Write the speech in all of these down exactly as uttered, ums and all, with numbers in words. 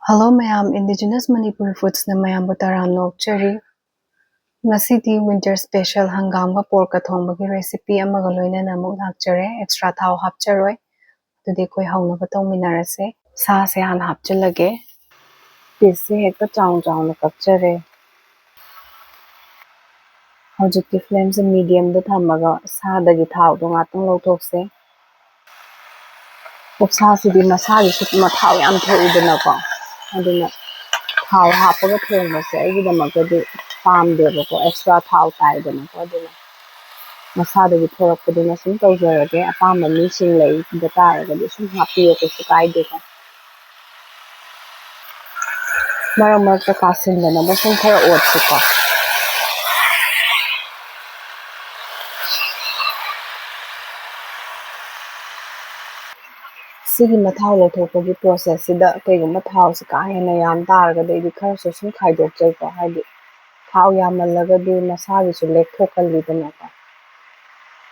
Hello ꯃꯌꯥꯝ, Indigenous Manipuri Foodsꯅ ꯃꯌꯥꯝꯕꯨ ꯇꯔꯥꯝꯅ ꯑꯣꯛꯆꯔꯤ꯫ ꯉꯁꯤꯗꯤ winter special ꯍꯪꯒꯥꯝꯒ porkꯀ ꯊꯣꯡꯕꯒꯤ recipe ꯑꯃꯒ ꯂꯣꯏꯅꯅ ꯑꯃꯨꯛ ꯂꯥꯛꯆꯔꯦ꯫ Extra ꯊꯥꯎ ꯍꯥꯞꯆꯔꯣꯏ꯫ ꯑꯗꯨꯗꯤ ꯑꯩꯈꯣꯏ ꯍꯧꯅꯕ ꯇꯧꯃꯤꯟꯅꯔꯁꯦ꯫ ꯁꯥꯁꯦ ꯍꯥꯟꯅ ꯍꯥꯞꯆꯤꯜꯂꯒꯦ꯫ Pieceꯁꯦ ꯍꯦꯛꯇ ꯆꯥꯎ ꯆꯥꯎꯅ ꯀꯛꯆꯔꯦ꯫ ꯍꯧꯖꯤꯛꯇꯤ flameꯁꯦ mediumꯗ ꯊꯝꯃꯒ ꯁꯥꯗꯒꯤ ꯊꯥꯎꯗꯣ ꯉꯥꯛꯇꯪ ꯂꯧꯊꯣꯛꯁꯦ꯫ ꯑꯣꯛꯁꯥꯁꯤꯗꯤ ꯃꯁꯥꯒꯤꯁꯨ ꯃꯊꯥꯎ ꯌꯥꯝ ꯊꯣꯛꯏꯗꯅꯀꯣ, ꯑꯗꯨꯅ ꯊꯥꯎ ꯍꯥꯞꯄꯒ ꯊꯣꯡꯕꯁꯦ ꯑꯩꯒꯤꯗꯃꯛꯇꯗꯤ ꯄꯥꯝꯗꯦꯕꯀꯣ, extra ꯊꯥꯎ ꯇꯥꯏꯗꯅꯀꯣ꯫ ꯑꯗꯨꯅ ꯃꯁꯥꯗꯒꯤ ꯊꯣꯔꯛꯄꯗꯨꯅ ꯁꯨꯝ ꯇꯧꯖꯔꯒꯦ꯫ ꯑꯄꯥꯝꯕ ꯃꯤꯁꯤꯡ ꯂꯩꯕ ꯇꯥꯔꯒꯗꯤ ꯁꯨꯝ ꯍꯥꯞꯄꯤꯌꯣ, ꯀꯩꯁꯨ ꯀꯥꯏꯗꯦꯀꯣ꯫ ꯃꯔꯛ ꯃꯔꯛꯇ ꯀꯥꯁꯤꯟꯗꯅꯕ ꯁꯨꯝ ꯈꯔ ꯑꯣꯠꯁꯤꯀꯣ꯫ ꯁꯤꯒꯤ ꯃꯊꯥꯎ ꯂꯧꯊꯣꯛꯄꯒꯤ processꯁꯤꯗ ꯀꯩꯒꯨꯝꯕ ꯊꯥꯎꯁꯤ ꯀꯥ ꯍꯦꯟꯅ ꯌꯥꯝ ꯇꯥꯔꯒꯗꯤ ꯑꯩꯗꯤ ꯈꯔꯁꯨ ꯁꯨꯝ ꯈꯥꯏꯗꯣꯛꯆꯩꯀꯣ, ꯍꯥꯏꯗꯤ ꯊꯥꯎ ꯌꯥꯝꯃꯜꯂꯒꯗꯤ ꯃꯁꯥꯒꯤꯁꯨ ꯂꯦꯛꯊꯣꯛꯀꯜꯂꯤꯗꯅꯀꯣ꯫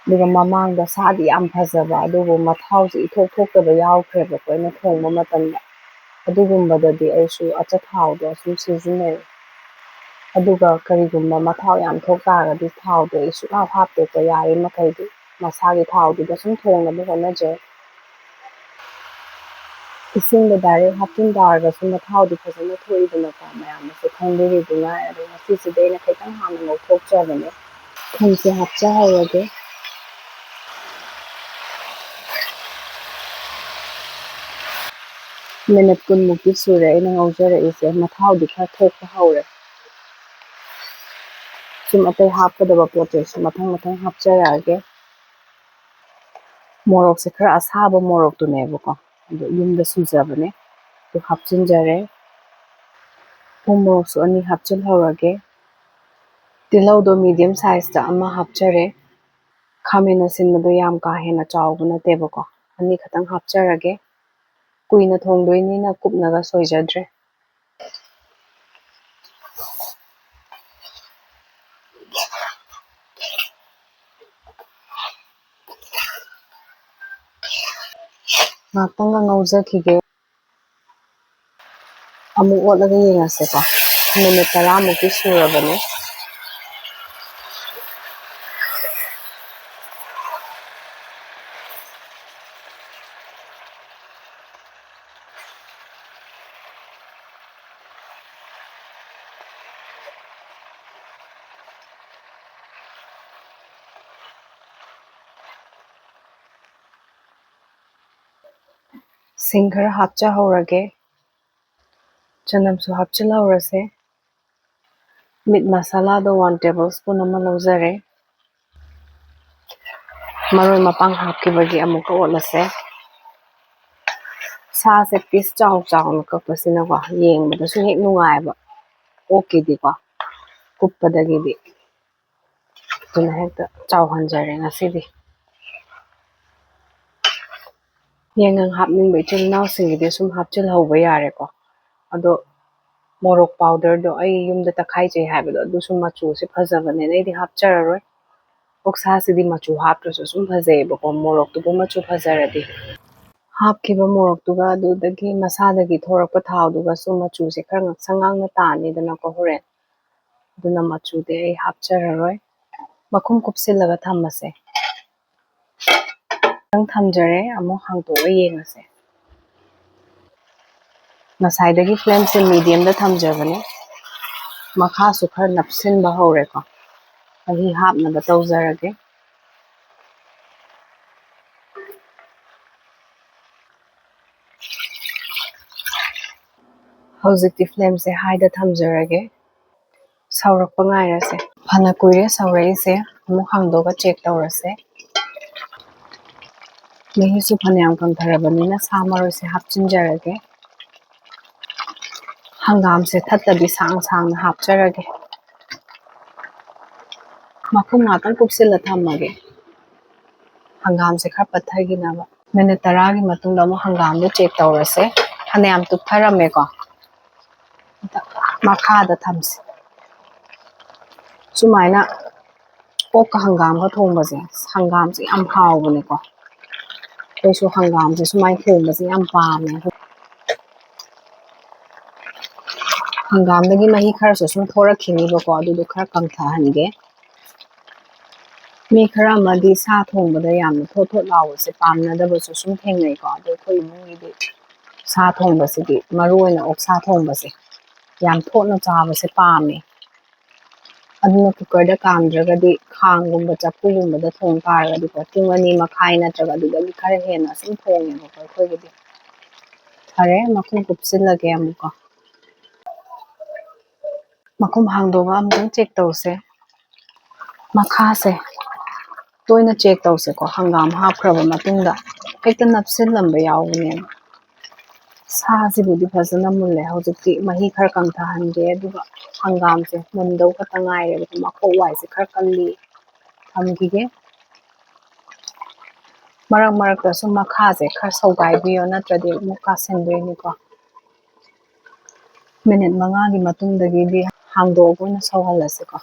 ꯑꯗꯨꯒ ꯃꯃꯥꯡꯗ ꯁꯥꯗꯤ ꯌꯥꯝ ꯐꯖꯕ, ꯑꯗꯨꯕꯨ ꯃꯊꯥꯎꯁꯤ ꯏꯊꯣꯛ ꯊꯣꯛꯇꯕ ꯌꯥꯎꯈ꯭ꯔꯦꯕꯀꯣ ꯑꯩꯅ ꯊꯣꯡꯕ ꯃꯇꯝꯗ꯫ ꯑꯗꯨꯒꯨꯝꯕꯗꯗꯤ ꯑꯩꯁꯨ ꯑꯆꯥꯊꯥꯎꯗꯣ ꯁꯨꯝ ꯁꯤꯖꯤꯟꯅꯩ꯫ ꯑꯗꯨꯒ ꯀꯔꯤꯒꯨꯝꯕ ꯃꯊꯥꯎ ꯌꯥꯝ ꯊꯣꯛ ꯇꯥꯔꯒꯗꯤ ꯊꯥꯎꯗꯣ ꯑꯩ ꯁꯨꯡꯍꯥꯞ ꯍꯥꯞꯇꯦꯀꯣ, ꯌꯥꯔꯤ ꯃꯈꯩꯗꯤ ꯃꯁꯥꯒꯤ ꯊꯥꯎꯗꯨꯗ ꯁꯨꯝ ꯊꯣꯡꯅꯕ ꯍꯣꯠꯅꯖꯩ꯫ ꯏꯁꯤꯡꯗ direct ꯍꯥꯞꯆꯤꯟ ꯇꯥꯔꯒꯁꯨ ꯃꯊꯥꯎꯗꯤ ꯐꯖꯅ ꯊꯣꯛꯏꯗꯅꯀꯣ, ꯃꯌꯥꯝꯅꯁꯨ ꯈꯪꯕꯤꯔꯤꯗꯨ ꯉꯥꯏ꯫ ꯑꯗꯣ ꯉꯁꯤꯁꯤꯗ ꯑꯩꯅ ꯈꯤꯇꯪ ꯍꯥꯟꯅ ꯉꯧꯊꯣꯛꯆꯕꯅꯦ꯫ ꯊꯨꯝꯁꯦ ꯍꯥꯞꯆꯍꯧꯔꯒꯦ꯫ Minute ꯀꯨꯟꯃꯨꯛꯇꯤ ꯁꯨꯔꯦ ꯑꯩꯅ ꯉꯧꯖꯔꯛꯏꯁꯦ꯫ ꯃꯊꯥꯎꯗꯤ ꯈꯔ ꯊꯣꯛꯄ ꯍꯧꯔꯦ꯫ ꯁꯨꯝ ꯑꯇꯩ ꯍꯥꯞꯀꯗꯕ ꯄꯣꯠ ꯆꯩꯁꯨ ꯃꯊꯪ ꯃꯊꯪ ꯍꯥꯞꯆꯔꯛꯑꯒꯦ꯫ ꯃꯣꯔꯣꯛꯁꯦ ꯈꯔ ꯑꯁꯥꯕ ꯃꯣꯔꯣꯛꯇꯨꯅꯦꯕꯀꯣ, ꯑꯗꯣ ꯌꯨꯝꯗ ꯁꯨꯖꯕꯅꯦ꯫ ꯑꯗꯨ ꯍꯥꯞꯆꯤꯟꯖꯔꯦ꯫ ꯎ ꯃꯣꯔꯣꯛꯁꯨ ꯑꯅꯤ ꯍꯥꯞꯆꯤꯜꯍꯧꯔꯒꯦ꯫ ꯇꯤꯜꯍꯧꯗꯣ medium sizeꯇ ꯑꯃ ꯍꯥꯞꯆꯔꯦ꯫ ꯈꯥꯃꯦꯟ ꯑꯁꯤꯟꯕꯗꯣ ꯌꯥꯝ ꯀꯥ ꯍꯦꯟꯅ ꯆꯥꯎꯕ ꯅꯠꯇꯦꯕꯀꯣ, ꯑꯅꯤ ꯈꯛꯇꯪ ꯍꯥꯞꯆꯔꯒꯦ꯫ ꯀꯨꯏꯅ ꯊꯣꯡꯗꯣꯏꯅꯤꯅ ꯀꯨꯞꯅꯒ ꯁꯣꯏꯖꯗ꯭ꯔꯦ꯫ ꯉꯥꯛꯇꯪꯒ ꯉꯧꯖꯈꯤꯒꯦ꯫ ꯑꯃꯨꯛ ꯑꯣꯠꯂꯒ ꯌꯦꯡꯉꯁꯦꯀꯣ꯫ ꯃꯤꯅꯤꯠ ꯇꯔꯥꯃꯨꯛꯇꯤ ꯁꯨꯔꯕꯅꯦ꯫ ꯁꯤꯡ ꯈꯔ ꯍꯥꯞꯆꯍꯧꯔꯒꯦ꯫ ꯆꯅꯝꯁꯨ ꯍꯥꯞꯆꯤꯜꯍꯧꯔꯁꯦ꯫ ꯃꯤꯠ ꯃꯁꯥꯂꯥꯗꯣ ꯋꯥꯟ ꯇꯦꯕꯜ ꯁ꯭ꯄꯨꯟ ꯑꯃ ꯂꯧꯖꯔꯦ꯫ ꯃꯔꯣꯏ ꯃꯄꯥꯡ ꯍꯥꯞꯈꯤꯕꯒꯤ ꯑꯃꯨꯛꯀ ꯑꯣꯠꯂꯁꯦ꯫ ꯁꯥꯁꯦ ꯄꯤꯁ ꯆꯥꯎ ꯆꯥꯎꯅ ꯀꯛꯄꯁꯤꯅꯀꯣ, ꯌꯦꯡꯕꯗꯁꯨ ꯍꯦꯛ ꯅꯨꯡꯉꯥꯏꯕ, ꯑꯣꯛꯀꯤꯗꯤꯀꯣ, ꯀꯨꯞꯄꯗꯒꯤꯗꯤ꯫ ꯑꯗꯨꯅ ꯍꯦꯛꯇ ꯆꯥꯎꯍꯟꯖꯔꯦ ꯉꯁꯤꯗꯤ꯫ ꯌꯥꯏꯉꯪ ꯍꯥꯞꯅꯤꯡꯕ ꯏꯆꯤꯜ ꯏꯅꯥꯎꯁꯤꯡꯒꯤꯗꯤ ꯁꯨꯝ ꯍꯥꯞꯆꯤꯜꯍꯧꯕ ꯌꯥꯔꯦꯀꯣ꯫ ꯑꯗꯣ ꯃꯣꯔꯣꯛ ꯄꯥꯎꯗꯔꯗꯣ, ꯑꯩ ꯌꯨꯝꯗ ꯇꯛꯈꯥꯏꯖꯩ ꯍꯥꯏꯕꯗꯣ, ꯑꯗꯨꯁꯨ ꯃꯆꯨꯁꯦ ꯐꯖꯕꯅꯦꯅ ꯑꯩꯗꯤ ꯍꯥꯞꯆꯔꯔꯣꯏ꯫ ꯑꯣꯛꯁꯥꯁꯤꯗꯤ ꯃꯆꯨ ꯍꯥꯞꯇ꯭ꯔꯁꯨ ꯁꯨꯝ ꯐꯖꯩꯌꯦꯕꯀꯣ, ꯃꯣꯔꯣꯛꯇꯨꯕꯨ ꯃꯆꯨ ꯐꯖꯔꯗꯤ꯫ ꯍꯥꯞꯈꯤꯕ ꯃꯣꯔꯣꯛꯇꯨꯒ ꯑꯗꯨꯗꯒꯤ ꯃꯁꯥꯗꯒꯤ ꯊꯣꯔꯛꯄ ꯊꯥꯎꯗꯨꯒꯁꯨ ꯃꯆꯨꯁꯦ ꯈꯔ ꯉꯥꯡꯁꯪ ꯉꯥꯡꯅ ꯇꯥꯅꯤꯗꯅꯀꯣ ꯍꯣꯔꯦꯟ꯫ ꯑꯗꯨꯅ ꯃꯆꯨꯗꯤ ꯑꯩ ꯍꯥꯞꯆꯔꯔꯣꯏ꯫ ꯃꯈꯨꯝ ꯀꯨꯞꯁꯤꯜꯂꯒ ꯊꯝꯃꯁꯦ꯫ ꯈꯤꯇꯪ ꯊꯝꯖꯔꯦ, ꯑꯃꯨꯛ ꯍꯥꯡꯇꯣꯛꯑ ꯌꯦꯡꯉꯁꯦ꯫ ꯉꯁꯥꯏꯗꯒꯤ ꯐ꯭ꯂꯦꯝꯁꯦ ꯃꯤꯗꯤꯌꯝꯗ ꯊꯝꯖꯕꯅꯦ꯫ ꯃꯈꯥꯁꯨ ꯈꯔ ꯅꯞꯁꯤꯟꯕ ꯍꯧꯔꯦꯀꯣ꯫ ꯃꯍꯤ ꯍꯥꯞꯅꯕ ꯇꯧꯖꯔꯒꯦ꯫ ꯍꯧꯖꯤꯛꯇꯤ ꯐ꯭ꯂꯦꯝꯁꯦ ꯍꯥꯏꯗ ꯊꯝꯖꯔꯒꯦ꯫ ꯁꯧꯔꯛꯄ ꯉꯥꯏꯔꯁꯦ꯫ ꯐꯅ ꯀꯨꯏꯔꯦ ꯁꯧꯔꯛꯏꯁꯦ꯫ ꯑꯃꯨꯛ ꯍꯥꯡꯗꯣꯛꯑꯒ ꯆꯦꯛ ꯇꯧꯔꯁꯦ꯫ ꯃꯍꯤꯁꯨ ꯐꯅꯌꯥꯝ ꯀꯪꯊꯔꯕꯅꯤꯅ ꯁꯥ ꯃꯔꯣꯏꯁꯦ ꯍꯥꯞꯆꯤꯟꯖꯔꯒꯦ꯫ ꯍꯪꯒꯥꯝꯁꯦ ꯊꯠꯇꯕꯤ ꯁꯥꯡ ꯁꯥꯡꯅ ꯍꯥꯞꯆꯔꯒꯦ꯫ ꯃꯈꯨꯝ ꯉꯥꯛꯇꯪ ꯀꯨꯞꯁꯤꯜꯂ ꯊꯝꯃꯒꯦ, ꯍꯪꯒꯥꯝꯁꯦ ꯈꯔ ꯄꯠꯊꯈꯤꯅꯕ꯫ ꯃꯤꯅꯤꯠ ꯇꯔꯥꯒꯤ ꯃꯇꯨꯡꯗ ꯑꯃꯨꯛ ꯍꯪꯒꯥꯝꯗꯣ ꯆꯦꯛ ꯇꯧꯔꯁꯦ꯫ ꯐꯅꯌꯥꯝ ꯇꯨꯞꯊꯔꯝꯃꯦꯀꯣ꯫ ꯃꯈꯥꯗ ꯊꯝꯁꯦ꯫ ꯁꯨꯃꯥꯏꯅ ꯑꯣꯛꯀ ꯍꯪꯒꯥꯝꯒ ꯊꯣꯡꯕꯁꯦ, ꯍꯪꯒꯥꯝꯁꯦ ꯌꯥꯝ ꯍꯥꯎꯕꯅꯦꯀꯣ꯫ ꯑꯩꯈꯣꯏꯁꯨ ꯍꯪꯒꯥꯝꯁꯦ ꯁꯨꯃꯥꯏꯅ ꯊꯣꯡꯕꯁꯦ ꯌꯥꯝ ꯄꯥꯝꯃꯦ꯫ ꯍꯪꯒꯥꯝꯗꯒꯤ ꯃꯍꯤ ꯈꯔꯁꯨ ꯁꯨꯝ ꯊꯣꯔꯛꯈꯤꯅꯤꯕꯀꯣ, ꯑꯗꯨꯗꯣ ꯈꯔ ꯀꯪꯊꯍꯟꯒꯦ꯫ ꯃꯤ ꯈꯔ ꯑꯃꯗꯤ ꯁꯥ ꯊꯣꯡꯕꯗ ꯌꯥꯝꯅ ꯊꯣꯠ ꯊꯣꯠ ꯂꯥꯎꯕꯁꯦ ꯄꯥꯝꯅꯗꯕꯁꯨ ꯁꯨꯝ ꯊꯦꯡꯅꯩꯀꯣ꯫ ꯑꯗꯣ ꯑꯩꯈꯣꯏ ꯏꯃꯨꯡꯒꯤꯗꯤ ꯁꯥ ꯊꯣꯡꯕꯁꯤꯗꯤ, ꯃꯔꯨ ꯑꯣꯏꯅ ꯑꯣꯛꯁꯥ ꯊꯣꯡꯕꯁꯦ, ꯌꯥꯝ ꯊꯣꯠꯅ ꯆꯥꯕꯁꯦ ꯄꯥꯝꯃꯦ꯫ ꯑꯗꯨꯅ ꯀꯨꯀꯔꯗ ꯀꯥꯝꯗ꯭ꯔꯒꯗꯤ ꯈꯥꯡꯒꯨꯝꯕ ꯆꯐꯨꯒꯨꯝꯕꯗ ꯊꯣꯡ ꯇꯥꯔꯒꯗꯤꯀꯣ, ꯄꯨꯡ ꯑꯅꯤ ꯃꯈꯥꯏ ꯅꯠꯇ꯭ꯔꯒ ꯑꯗꯨꯗꯒꯤ ꯈꯔ ꯍꯦꯟꯅ ꯁꯨꯝ ꯊꯣꯡꯉꯦꯕꯀꯣ ꯑꯩꯈꯣꯏꯒꯤꯗꯤ꯫ ꯐꯔꯦ, ꯃꯈꯨꯝ ꯀꯨꯞꯁꯤꯜꯂꯒꯦ ꯑꯃꯨꯛꯀꯣ꯫ ꯃꯈꯨꯝ ꯍꯥꯡꯗꯣꯛꯑꯒ ꯑꯃꯨꯛꯇꯪ ꯆꯦꯛ ꯇꯧꯁꯦ꯫ ꯃꯈꯥꯁꯦ ꯇꯣꯏꯅ ꯆꯦꯛ ꯇꯧꯁꯦꯀꯣ꯫ ꯍꯪꯒꯥꯝ ꯍꯥꯞꯈ꯭ꯔꯕ ꯃꯇꯨꯡꯗ ꯍꯦꯛꯇ ꯅꯞꯁꯤꯜꯂꯝꯕ ꯌꯥꯎꯕꯅꯦꯕ꯫ ꯁꯥꯁꯤꯕꯨꯗꯤ ꯐꯖꯅ ꯃꯨꯜꯂꯦ꯫ ꯍꯧꯖꯤꯛꯇꯤ ꯃꯍꯤ ꯈꯔ ꯀꯪꯊꯍꯟꯒꯦ, ꯑꯗꯨꯒ ꯍꯪꯒꯥꯝꯁꯦ ꯃꯨꯟꯗꯧ ꯈꯛꯇ ꯉꯥꯏꯔꯦꯕ꯫ ꯃꯈꯣꯛ ꯋꯥꯏꯁꯦ ꯈꯔ ꯀꯜꯂꯤ, ꯊꯝꯈꯤꯒꯦ꯫ ꯃꯔꯛ ꯃꯔꯛꯇꯁꯨ ꯃꯈꯥꯁꯦ ꯈꯔ ꯁꯧꯒꯥꯏꯕꯤꯌꯣ, ꯅꯠꯇ꯭ꯔꯗꯤ ꯑꯃꯨꯛ ꯀꯥꯁꯤꯟꯗꯣꯏꯅꯤꯀꯣ꯫ ꯃꯤꯅꯤꯠ ꯃꯉꯥꯒꯤ ꯃꯇꯨꯡꯗꯒꯤꯗꯤ ꯍꯥꯡꯗꯣꯛꯑꯒ ꯑꯣꯏꯅ ꯁꯧꯍꯜꯂꯁꯤꯀꯣ,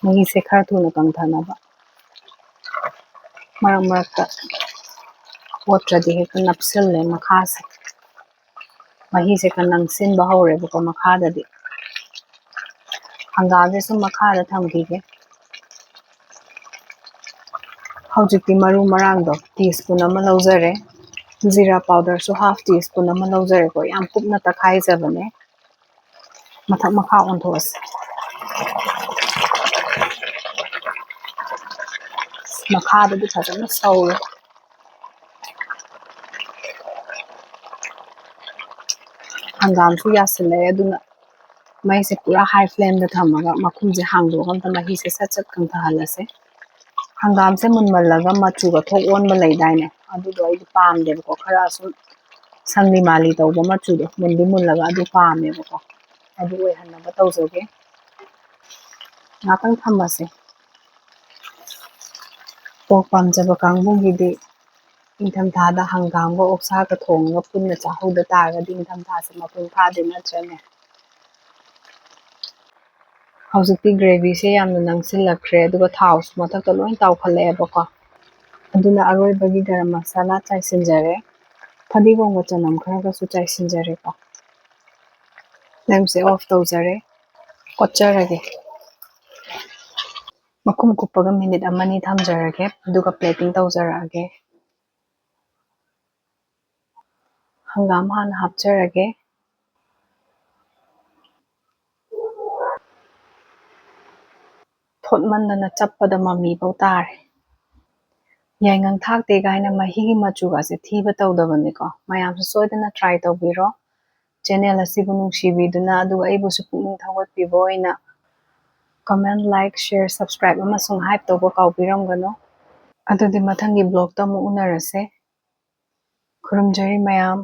ꯃꯍꯤꯁꯦ ꯈꯔ ꯊꯨꯅ ꯀꯪꯊꯅꯕ꯫ ꯃꯔꯛ ꯃꯔꯛꯇ ꯑꯣꯠꯇ꯭ꯔꯗꯤ ꯍꯦꯛꯇ ꯅꯞꯁꯤꯜꯂꯦ ꯃꯈꯥꯁꯦ꯫ ꯃꯍꯤꯁꯦ ꯈꯔ ꯅꯪꯁꯤꯟꯕ ꯍꯧꯔꯦꯕꯀꯣ ꯃꯈꯥꯗꯗꯤ꯫ ꯍꯪꯒꯥꯝꯁꯦ ꯁꯨꯝ ꯃꯈꯥꯗ ꯊꯝꯈꯤꯒꯦ꯫ ꯍꯧꯖꯤꯛꯇꯤ ꯃꯔꯨ ꯃꯔꯥꯡꯗꯣ ꯇꯤ ꯁ꯭ꯄꯨꯟ ꯑꯃ ꯂꯧꯖꯔꯦ, ꯖꯤꯔꯥ ꯄꯥꯎꯗꯔꯁꯨ ꯍꯥꯐ ꯇꯤ ꯁ꯭ꯄꯨꯟ ꯑꯃ ꯂꯧꯖꯔꯦꯀꯣ꯫ ꯌꯥꯝ ꯀꯨꯞꯅ ꯇꯛꯈꯥꯏꯖꯕꯅꯦ꯫ ꯃꯊꯛ ꯃꯈꯥ ꯑꯣꯟꯊꯣꯛꯑꯁꯤ꯫ ꯃꯈꯥꯗꯗꯤ ꯐꯖꯅ ꯁꯧꯔꯦ꯫ ꯍꯪꯒꯥꯝꯁꯨ ꯌꯥꯁꯤꯜꯂꯛꯑꯦ, ꯑꯗꯨꯅ ꯃꯩꯁꯦ ꯄꯨꯔꯥ ꯍꯥꯏ ꯐ꯭ꯂꯦꯝꯗ ꯊꯝꯃꯒ ꯃꯈꯨꯝꯁꯦ ꯍꯥꯡꯗꯣꯛꯑꯒ ꯑꯝꯇ ꯃꯍꯤꯁꯦ ꯁꯠ ꯁꯠ ꯀꯪꯊꯍꯜꯂꯁꯦ꯫ ꯍꯪꯒꯥꯝꯁꯦ ꯃꯨꯟꯃꯜꯂꯒ ꯃꯆꯨꯒ ꯊꯣꯛ ꯑꯣꯟꯕ ꯂꯩꯗꯥꯏꯅꯦ, ꯑꯗꯨꯗꯣ ꯑꯩꯗꯤ ꯄꯥꯝꯗꯦꯕꯀꯣ꯫ ꯈꯔ ꯁꯨꯝ ꯁꯪꯂꯤ ꯃꯥꯜꯂꯤ ꯇꯧꯕ ꯃꯆꯨꯗꯣ, ꯃꯨꯟꯗꯤ ꯃꯨꯜꯂꯒ ꯑꯗꯨ ꯄꯥꯝꯃꯦꯕꯀꯣ꯫ ꯑꯗꯨ ꯑꯣꯏꯍꯟꯅꯕ ꯇꯧꯖꯒꯦ꯫ ꯉꯥꯛꯇꯪ ꯊꯝꯃꯁꯦ꯫ ꯄꯣꯔꯛ ꯄꯥꯝꯖꯕ ꯀꯥꯡꯕꯨꯒꯤꯗꯤ ꯏꯪꯊꯝꯊꯥꯗ ꯍꯪꯒꯥꯝꯒ ꯑꯣꯛꯁꯥꯒ ꯊꯣꯡꯉꯒ ꯄꯨꯟꯅ ꯆꯥꯍꯧꯗ ꯇꯥꯔꯒꯗꯤ ꯏꯪꯊꯝꯊꯥꯁꯦ ꯃꯄꯨꯡ ꯐꯥꯗꯣꯏ ꯅꯠꯇ꯭ꯔꯅꯦ? ꯍꯧꯖꯤꯛꯇꯤ ꯒ꯭ꯔꯦꯚꯤꯁꯦ ꯌꯥꯝꯅ ꯅꯪꯁꯤꯜꯂꯛꯈ꯭ꯔꯦ, ꯑꯗꯨꯒ ꯊꯥꯎꯁꯨ ꯃꯊꯛꯇ ꯂꯣꯏ ꯇꯥꯎꯈꯠꯂꯛꯑꯦꯕꯀꯣ꯫ ꯑꯗꯨꯅ ꯑꯔꯣꯏꯕꯒꯤ ꯒꯔꯝ ꯃꯁꯥꯂꯥ ꯆꯥꯏꯁꯤꯟꯖꯔꯦ, ꯐꯗꯤꯒꯣꯝꯒ ꯆꯅꯝ ꯈꯔꯒꯁꯨ ꯆꯥꯏꯁꯤꯟꯖꯔꯦꯀꯣ꯫ Flameꯁꯦ off ꯇꯧꯖꯔꯦ꯫ ꯀꯣꯠꯆꯔꯒꯦ꯫ ꯃꯈꯨꯝ ꯀꯨꯞꯄꯒ ꯃꯤꯅꯤꯠ ꯑꯃꯅꯤ ꯊꯝꯖꯔꯒꯦ, ꯑꯗꯨꯒ plating ꯇꯧꯖꯔꯛꯑꯒꯦ꯫ ꯍꯪꯒꯥꯝ ꯍꯥꯟꯅ ꯍꯥꯞꯆꯔꯒꯦ꯫ ꯊꯣꯠꯃꯟꯗꯅ ꯆꯞꯄꯗ ꯃꯃꯤ ꯐꯥꯎ ꯇꯥꯔꯦ꯫ ꯌꯥꯏꯉꯪ ꯊꯥꯛꯇꯦ ꯀꯥꯏꯅ ꯃꯍꯤꯒꯤ ꯃꯆꯨꯒꯁꯦ ꯊꯤꯕ ꯇꯧꯗꯕꯅꯤꯀꯣ꯫ ꯃꯌꯥꯝꯁꯨ ꯁꯣꯏꯗꯅ try ꯇꯧꯕꯤꯔꯣ꯫ Channel ꯑꯁꯤꯕꯨ ꯅꯨꯡꯁꯤꯕꯤꯗꯨꯅ, ꯑꯗꯨꯒ ꯑꯩꯕꯨꯁꯨ ꯄꯨꯛꯅꯤꯡ ꯊꯧꯒꯠꯄꯤꯕ ꯑꯣꯏꯅ comment, like, share, subscribe ꯑꯃꯁꯨꯡ hype ꯇꯧꯕ ꯀꯥꯎꯕꯤꯔꯝꯒꯅꯨ꯫ ꯑꯗꯨꯗꯤ ꯃꯊꯪꯒꯤ vlogꯇ ꯑꯃꯨꯛ ꯎꯅꯔꯁꯦ꯫ ꯈꯨꯔꯨꯝꯖꯔꯤ ꯃꯌꯥꯝ꯫